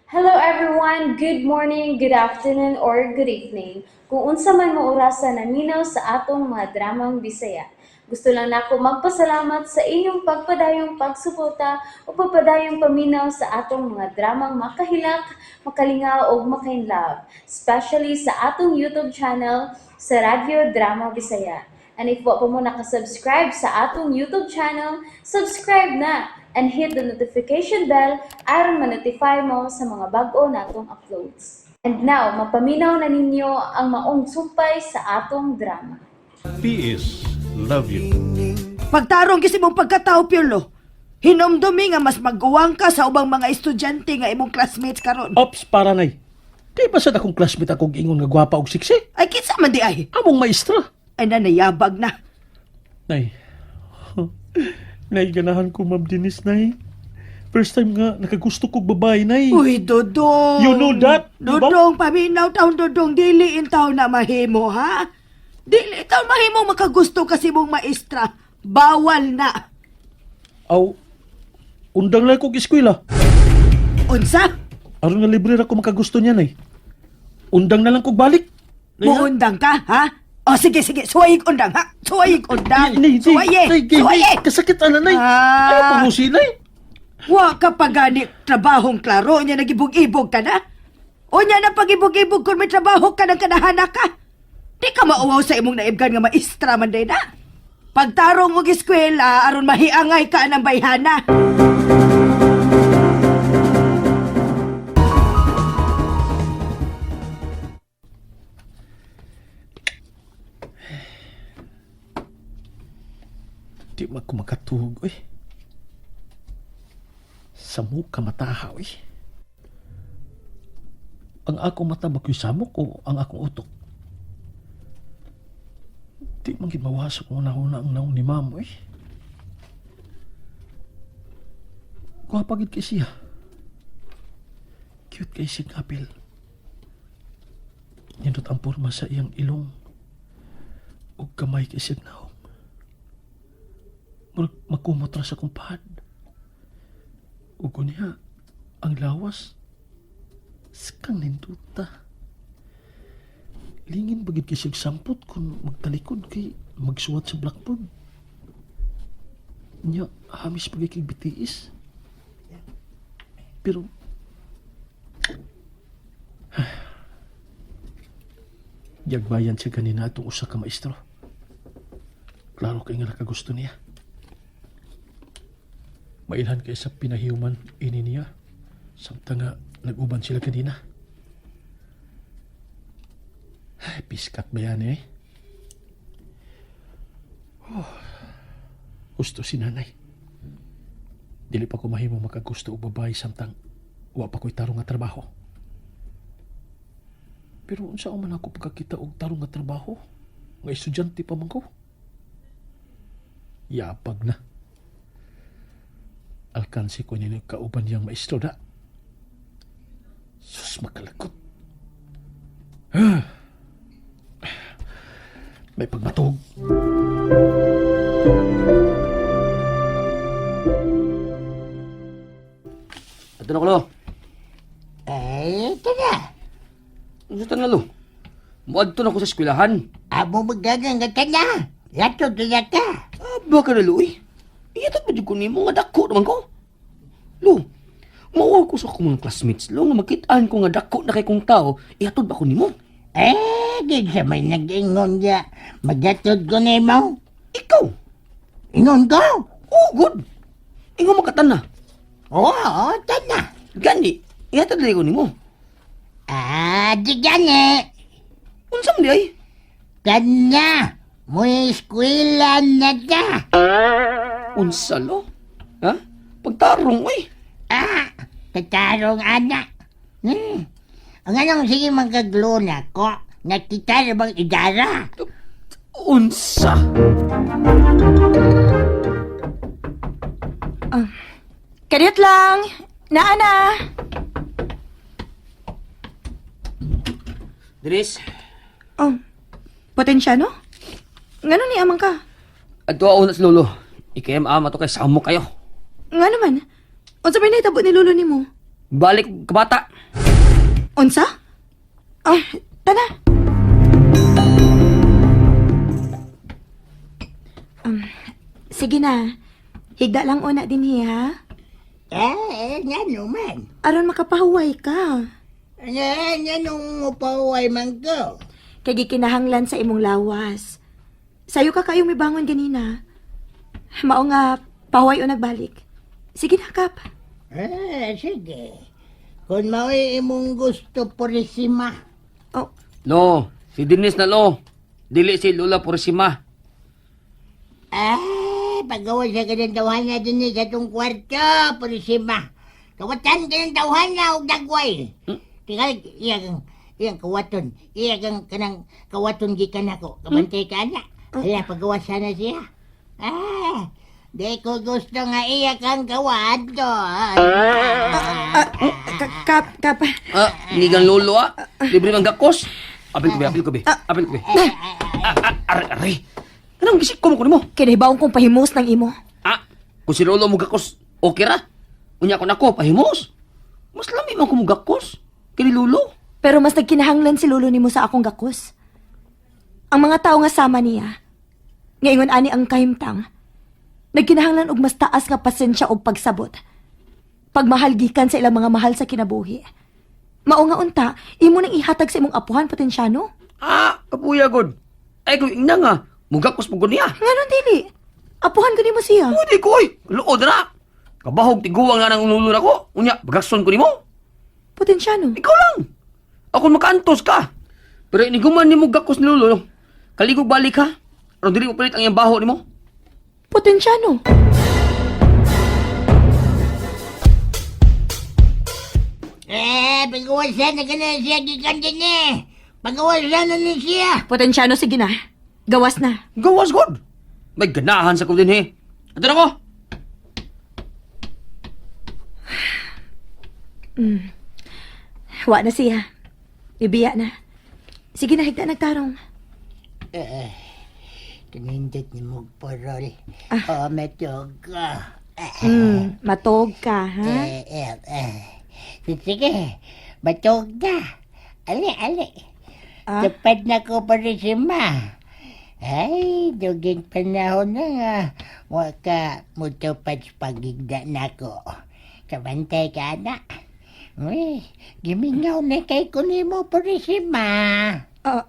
Hello everyone! Good morning, good afternoon, or good evening. Kung unsa man mo orasa naminaw sa atong mga dramang Bisaya. Gusto lang nako magpasalamat sa inyong pagpadayong pagsuporta o pagpadayong paminaw sa atong mga dramang makahilak, makalingaw ug makainlove, especially sa atong YouTube channel sa Radyo Drama Bisaya. And if wa pa mo nakasubscribe sa atong YouTube channel, subscribe na and hit the notification bell aron ma-notify mo sa mga bag-o natong uploads. And now, mapaminaw na ninyo ang maong sumpay sa atong drama. PS Love you. Pagtarong kasi mong pagkatao, Pirlo. Hinomdumi nga mas magguwang ka sa ubang mga estudyante nga imong classmates karon. Ops, para nay. Di ba sad akong classmate akong ingon nga gwapa og sexy? Ay, kinsa man di ay. Among maestra. Ay, nanayabag na. Nay. Nay, ganahan ko, Ma'am Denise, nay. First time nga, nakagusto kog babae, nay. Uy, Dodong. You know that, di ba? Dodong, paminaw taon, Dodong. Dili in taon na mahimo, ha? Dili taon mahimo makagusto kasi mong maestra. Bawal na. Aw, undang lang kog eskwela. Unsa? Aron nga libre ra ko makagusto niya, nay. Undang na lang kog balik. Nay, ha? Muundang ka, ha? O sige, sige. Suwayig undang, ha? Suwayig undang. Nay, nay, Suwaye! nay, nay, Suwaye! Kasakit ana, nay. Ah. Ayaw pangusi, nay. Wa ka pa gani trabahong klaro niya nagibog-ibog ka na. O niya na pag-ibog-ibog kung may trabaho ka ng kanahana ka. Di ka mauwaw sa imong naibgan nga maestra man day na. Pagtarong og eskwela aron mahiangay ka ng bayhana. Di man ko makatuog, oy. Samok ka mataha, oy. Ang akong mata ba samok o ang akong utok? Di man gid mawasok mo na una ang naong ni ma'am, oy. Gwapa gid kay siya. Cute kay si Kapil. Nindot ang porma sa iyang ilong. Ug kamay kay siya naong. Murag makumot ra sa akong pad. Ug unya, ang lawas, sakang ninduta. Lingin bagid kay siyag sampot kung magtalikod kay magsuwat sa blackboard. Nya, hamis pagay kay BTS. Pero, yagbayan siya ganina atong usa ka maestro. Klaro kay nga nakagusto niya. Mailhan kay sa pinahiuman ini niya. Samtang nga nag-uban sila kanina. Ay, piskat ba yan eh? Oh, gusto si nanay. Dili pa ko mahimo makagusto og babae samtang wa pa ko'y tarong nga trabaho. Pero unsa man ako pagkakita og tarong nga trabaho? Nga estudyante pa man ko. Yapag na. Alkansi ko ninyo kauban niyang maestro na. Sus, makalagot. May pagmatog. Ato na ko, lo. Ay, ito na. Ano sa lo? Muadto na ko sa eskwelahan. Amo magagang ka na. Lato na ka. Aba ka na, lo, eh. Iyatod pa dyan ko nimo nga dako naman ko. Lo, mauwaw ko sa akong mga classmates, lo, nga makitaan ko nga dako na kay kong tao, ihatod ba ko nimo? Eh, di sa may nag-ingon niya. Magatod ko na mo. Ikaw! Ingon ko. Oh, good! Ingon makatan na. Oo, oh, tana. Gani, ihatod na ko nimo. Ah, di gani. Unsa man di ay? Tana. Muy eskwela na ta. Unsa, lo? Ha? Pagtarong, oy. Ah, katarong anak. Ang anong sige magkagluna ko, nakita na bang idara? Unsa? Kadiyot lang. Naa na. Denise, Oh, potensyano? Ngano ni amang ka? adto ako na si Lolo. Ikayam ama to kay samo kayo. Nga naman. Unsa may nahitabo ni lolo nimo? Balik kabata. Unsa? Ah, tana. Sige na. Higda lang una din ha. Eh, nga naman. Aron makapahuway ka. Nga, nga nung upaway man ko. Kay gikinahanglan sa imong lawas. Sayo ka kayong mibangon ganina. Mao nga pahuway o nagbalik. Sige na, Kap. Eh, sige. Kung mao'y imong gusto, Purisima. Oh, Lo, si Denise na lo. Dili si Lola Purisima. Ah, pagawa sa ganang tawhana din sa itong kwarto, Purisima. Kawatan ka ng tawhana o dagway. Tingal, iyang, iyang kawaton. Iyang kanang kawaton gikan ako. Kabantay ka na. Hala, pagawa sana siya. Ah, di ko gusto nga iya kang kawaton. ah, Kap, Kap. Ah, nigang lolo ah. Libre mang gakos. Apil ko be, apil ko be. Apil ko be. Ah, ah, aray, aray. Anong gisik ko mo kuno mo? Kinahibaon kong pahimos ng imo. Ah, kung si lolo mo gakos, okay ra. Unya ko nako, pahimos. Mas lami man ko mo gakos. Kini lolo. Pero mas nagkinahanglan si lolo nimo sa akong gakos. Ang mga tao nga sama niya, ngayon ani ang kahimtang, nagkinahanglan og mas taas nga pasensya og pagsabot. Pagmahal gikan sa ilang mga mahal sa kinabuhi. Mao nga unta, imo nang ihatag sa imong apuhan potensyano. Ah, kapuya god. Ay ko ingna nga, mugakos mo niya. Nganon dili? Apuhan ko nimo siya. Pwede ko oy. Luod ra. Kabahog tiguang nga ng lolo nako. Unya, bagakson ko nimo. Potensyano. Ikaw lang. Ako makaantos ka. Pero iniguman nimo gakos ni lolo. Kaligog balik ha. Aron dili mo palit ang iyang baho nimo. Potensyano. Eh, pagawa sana ka na siya gikan din eh. Pagawa sana ni siya. Potensyano, sige na. Gawas na. Gawas god. May ganahan sa ko din he. Ato na ko. Wa na siya. Ibiya na. Sige na, higda nagtarong. Eh, Kinindot ni mong parol. Ah. Oh, matog ka. Matog ka, ha? Eh, eh, eh. Sige, matog na. Ali, ali. Ah? Tupad na ko pa rin si ma. Ay, duging panahon na nga. Wa ka mutupad sa pagigda na ko. Kabantay ka na. Uy, gimingaw na kay ko nimo pa rin si ma. Ah,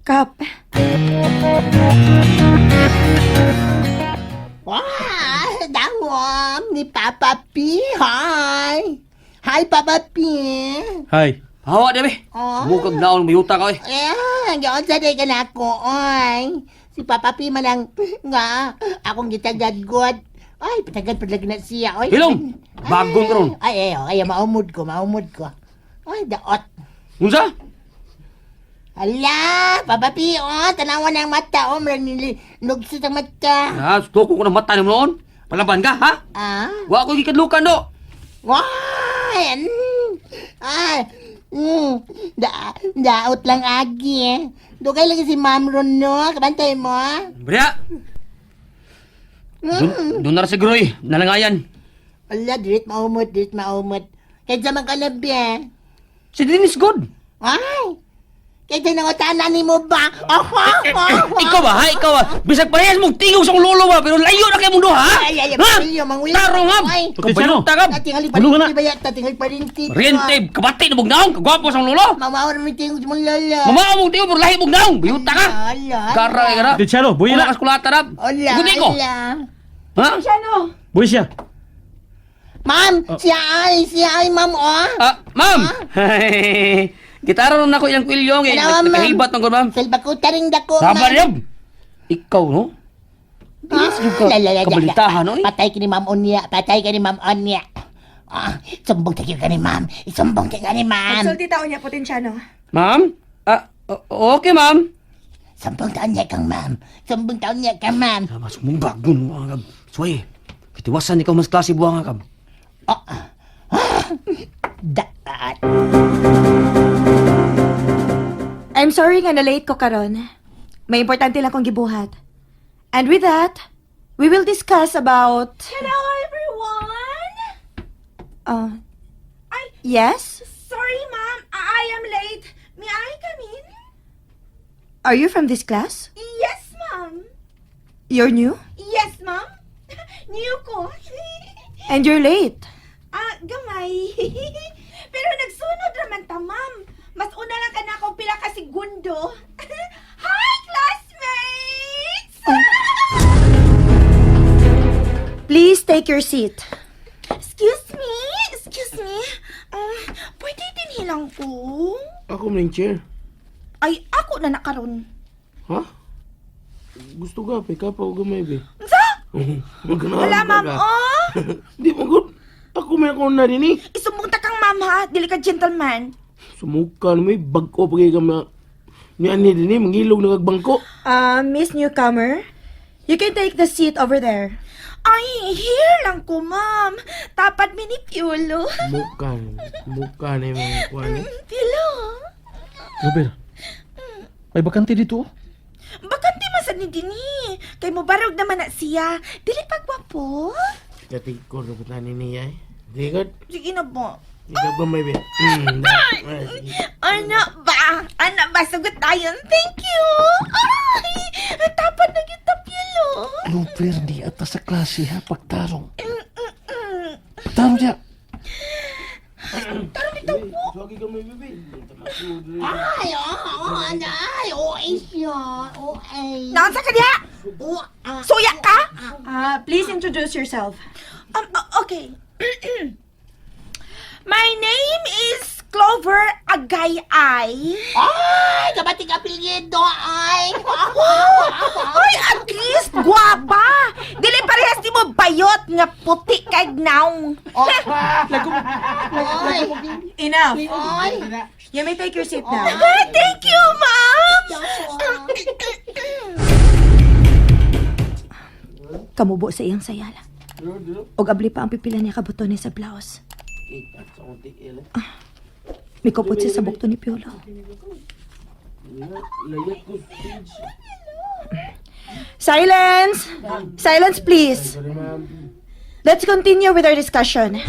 Kap. Wah, dawam ni Papa P. Hi. Hi, Papa P. Hi. Hawa di be. Oh. Mukag naon mayuta ka oy. Eh, gaon sa day ka na ako, oy. Si Papa P man ang, nga, akong gitagad-god. Ay, patagad pa lagi na siya, oy. Hilom, bagong karon. Ay, ay, ay, maumod ko, maumod ko. Ay, daot. Unsa? Hala, Papa P, oh, tanawan ang mata, oh, marang nugso ang mata. Ah, tuko ko ng mata nimo noon. Palaban ka ha? Ah? Wa ko gikadlukan do. Why? Ay, da, daot lang agi eh. Dugay lagi si Ma'am Ron, no? Kabantay mo, ah. Bria. Dun, dun na ra siguro eh. Nalangayan. Ala, dirit maumot, dirit maumot. Kaysa man kalabi eh. Si Denise good. Ay! Kaysa nangutana ni mo ba? Oh, oh, oh, Ikaw ba ha? Ikaw ba? Bisag parehas mong tingog sa akong lolo ba? Pero layo na kayo mong duha ha? Ay, ay, ay, Ha? mangwilyo, mangwilyo. Tarong ha? Ay. Potensyano. Kabayuta ka. Tatingali pa Ano ka na? rin, ba yan? Tatingali pa rin, tito. Rente, kabati na mong naong. Kagwapo sa akong lolo. Mamawa naman tingog sa mong lolo. Mamawa mong tingog, pero lahi mong naong. Bayuta ka. Ala, Gara, gara. Potensyano, buhi Wala na. ka skulata na. Ala, Gundi ko. ala. Ha? Potensyano. Buhi siya. Ma'am, siya ay, ma'am, oh. Ah, ma'am. Gitara ron ako ilang kwilyong eh. Kailangan, ma'am. Nakahibat ng ma'am. Salbakuta rin dako, Sabar ma'am. yun. Ikaw, no? Dinis yung ka, La, la, la, la, kabalitahan, no? Eh. Patay ka ni Ma'am Onya. Patay ka ni Ma'am Onya. Ah, sumbong tayo ka ni Ma'am. Isumbong tayo ka ni Ma'am. Magsulti tao niya, Potensyano. Ma'am? Ah, okay, ma'am. Sumbong taon niya kang Ma'am. Sumbong taon niya kang Ma'am. Ah, masuk mong bago, no, mga kab. Suway, kitiwasan ikaw mas klase buwang, kab. Oh. Ah. Daat. I'm sorry nga na-late ko karon. May importante lang kong gibuhat. And with that, we will discuss about... Hello everyone! Oh, Ay, Yes? Sorry, ma'am. I am late. May I come in? Are you from this class? Yes, ma'am. You're new? Yes, ma'am. New ko. And you're late. Ah, gamay. Pero nagsunod raman ta, ma'am. Mas una lang ka na akong pila ka segundo. Hi, classmates! Please take your seat. Excuse me, excuse me. Pwede din hilang ko? Ako man chair. Ay, ako na nakaron. Ha? Gusto ka, pa ka pa gamay be. Unsa? Wala, Wala, ma'am. Oh! Di mo good. Ako may ako na rin eh. Isumbong ta kang ma'am ha. Dili ka gentleman. Sumuka na may bag-o pag ka ma... Ni ani din eh, mangilog na kagbangko. Miss Newcomer, you can take the seat over there. Ay, here lang ko, ma'am. Tapat mi ni Piolo. Mukha na, mukha na yung mga kuwan eh. Piolo. Clover, may bakante dito, oh. Bakante man sad ni dinhi. Kay mobarog naman na siya. Dili pa gwapo. Katikor na punta ni niya eh. Di good. Sige na po. Ikaw gamay be. Ano ba? Ano ba? Sagot tayo. Thank you. Ay, tapat na kita, Piolo. Clover, di ata sa klase ha, pagtarong. Pagtarong niya. Ay, oo, oh, ano, ay, OA siya. OA. Naansa ka diha? O, ah, Suya ka? Please introduce yourself. Okay. My name is Clover Agay-ay. Ay, kabating apelyido, ay. Ay, at least guwapa. Dili parehas di mo bayot nga puti kay naong. Ay, Enough. ay. You may take your seat now. Ah, thank you, ma'am. Kamubo sa iyang sayala. Og abli pa ang pipila niya ka botones sa blouse. Ah, mikupot siya sa bukto ni Piolo. Silence! Silence, please! Let's continue with our discussion.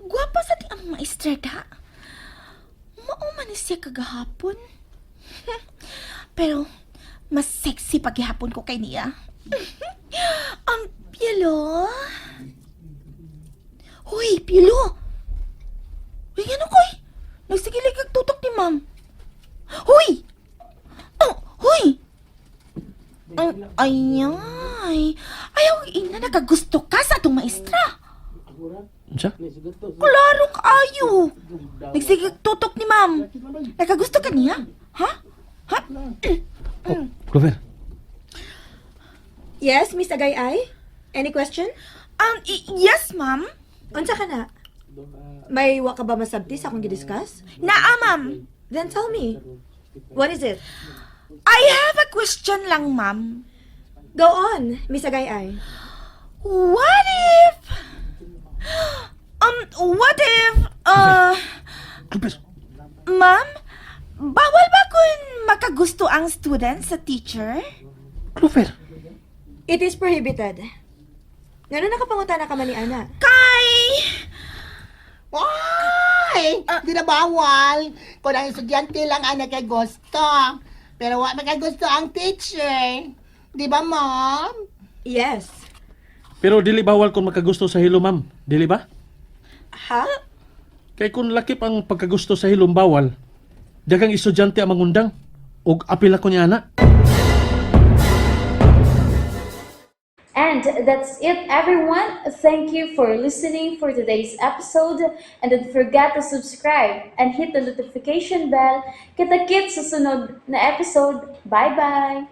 Guwapa sa di ang maestra da. Mao man ni siya kagahapon. Pero mas sexy paghihapon ko kay niya. Ang Piolo. Hoy, Piolo. Uy, ano koy? Nagsigilig kag tutok ni ma'am. Hoy! Oh, hoy! Ay, ay, ayaw, ina, nakagusto ka sa atong maestra. Unsa? Klaro kaayo. Nagsigig tutok ni ma'am. Nakagusto ka niya? Ha? Ha? Oh, Clover, Yes, Miss Agay-ay? Any question? Yes, ma'am. Unsa ka na? May wa ka ba masabti sa akong gidiscuss? Naa, ma'am. Then tell me. What is it? I have a question lang, ma'am. Go on, Miss Agay-ay. What if... What if... Clover, Ma'am, bawal ba kung makagusto ang student sa teacher? Clover. It is prohibited. Ngano nakapangutana ka man ni Ana? Kay... Ay, di na bawal. Kung ang estudyante lang ang nakagusto. Pero wa makagusto ang teacher. Di ba, ma'am? Yes. Pero dili bawal kung makagusto sa hilom, ma'am. Dili ba? Ha? Kay kung lakip ang pagkagusto sa hilom bawal, daghang estudyante ang mangundang og apil ako niya ana. And that's it, everyone. Thank you for listening for today's episode. And don't forget to subscribe and hit the notification bell. Kita-kits sa sunod na episode. Bye-bye!